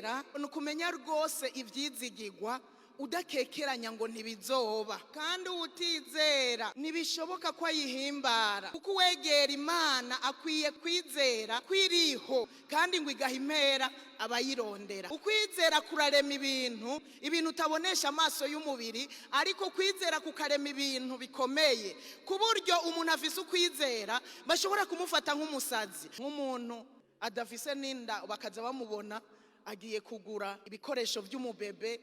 Ukwizera ni ukumenya rwose ibyizigirwa udakekeranya ngo ntibizoba. Kandi uwutizera ntibishoboka ko ayihimbara, kuko uwegera Imana akwiye kwizera kwiriho, kandi ngo igaha impera abayirondera. Ukwizera kurarema ibintu, ibintu utabonesha amaso y'umubiri, ariko kwizera kukarema ibintu bikomeye, ku buryo umuntu afise ukwizera bashobora kumufata nk'umusazi, nk'umuntu adafise n'inda, bakaza bamubona agiye kugura ibikoresho by'umubebe,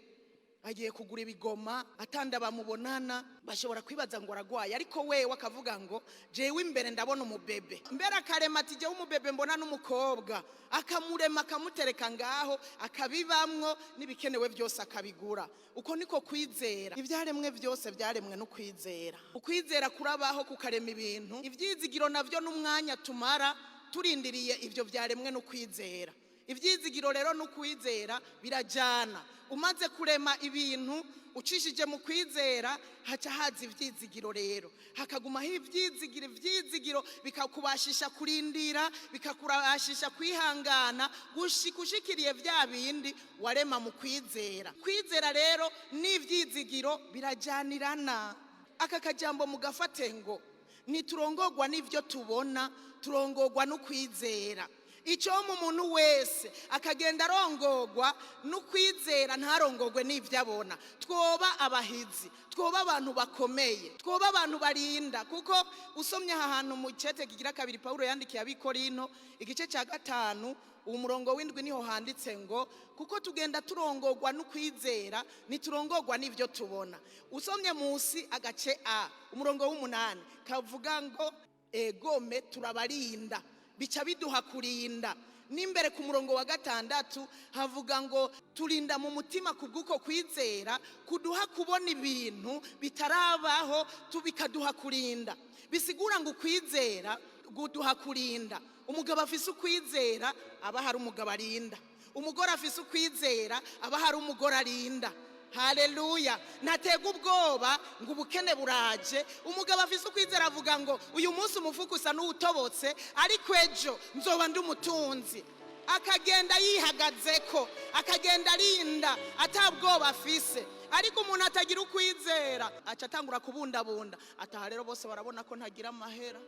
agiye kugura ibigoma, atanda bamubonana, bashobora kwibaza ngo aragwaye. Ariko wewe akavuga ngo: "Jewe imbere ndabona umubebe." Mbere akarema ati: "Jewe umubebe mbona n'umukobwa." Akamurema, akamutereka ngaho, akabibamwo n'ibikenewe byose, akabigura. Uko niko kwizera. Ibyaremwe byose byaremwe no kwizera. Ukwizera kurabaho, kukarema ibintu. Ibyizigiro navyo n'umwanya tumara turindiriye ivyo byaremwe no kwizera. Ibyizigiro rero no kwizera birajyana. Umaze kurema ibintu ucishije mu kwizera, haca haza ibyizigiro. Rero hakagumaho ibyizigiro. Ibyizigiro bikakubashisha kurindira, bikakubashisha kwihangana gushika ushikiriye bya bindi warema mu kwizera. Kwizera rero n'ibyizigiro birajyanirana. Aka kajambo mugafate ngo: ntiturongorwa n'ibyo tubona, turongorwa no kwizera. Icyo mu muntu wese akagenda arongorwa n'ukwizera, ntarongorwe n'ibyo abona, twoba abahizi, twoba abantu bakomeye, twoba abantu barinda. Kuko usomye aha hantu mu cete kigira kabiri Pawulo yandikiye Abikorino, igice cya 5, umurongo w'7, niho handitse ngo: "Kuko tugenda turongorwa n'ukwizera, ntiturongorwa n'ibyo tubona." Usomye munsi, agace a, umurongo w'8, kavuga ngo: "Egome turabarinda." Bica biduha kurinda. N'imbere ku murongo wa 6 havuga ngo: "Turinda mu mutima kubw'uko kwizera kuduha kubona ibintu bitarabaho, bikaduha kurinda." Bisigura ngo ukwizera kuduha kurinda. Umugabo afise ukwizera aba hari umugabo arinda, umugore afise ukwizera aba hari umugore arinda. Haleluya! Ntatega ubwoba ngo ubukene buraje. Umugabo afise ukwizera avuga ngo: "Uyu munsi umufuka usa n'uwutobotse, ariko ejo nzoba ndi umutunzi." Akagenda yihagazeko, akagenda arinda atabwoba afise. Ariko umuntu atagira ukwizera aca atangura kubundabunda, ataha rero bose barabona ko ntagira amahera,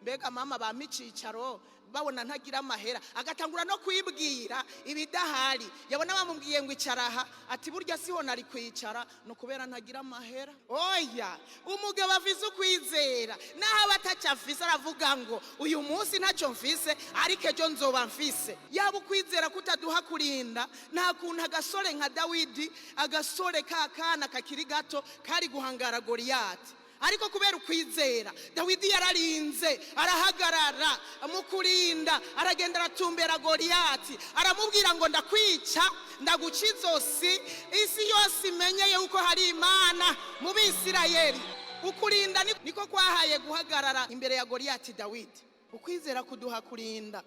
mbega mama bampa icicaro babona ntagira amahera? Agatangura no kwibwira ibidahari. Yabona bamubwiye ngo icara aha, ati: "Burya siho nari kwicara, ni ukubera ntagira amahera." Oya, umugabo afise ukwizera, naho aba atacyo afise, aravuga ngo: "Uyu munsi ntacyo mfise, ariko ejo nzoba mfise." Yaba ukwizera kutaduha kurinda, nta kuntu agasore nka Dawidi, agasore ka kana kakiri gato, kari guhangara Goriyati. Ariko kubera ukwizera, Dawidi yararinze, arahagarara mu kurinda, aragenda, aratumbera Goriyati, aramubwira ngo: "Ndakwica, ndaguca izosi, isi yose imenye yuko hari Imana mu Bisirayeli." Ukurinda niko kwahaye guhagarara imbere ya Goriyati Dawidi. Ukwizera kuduha kurinda.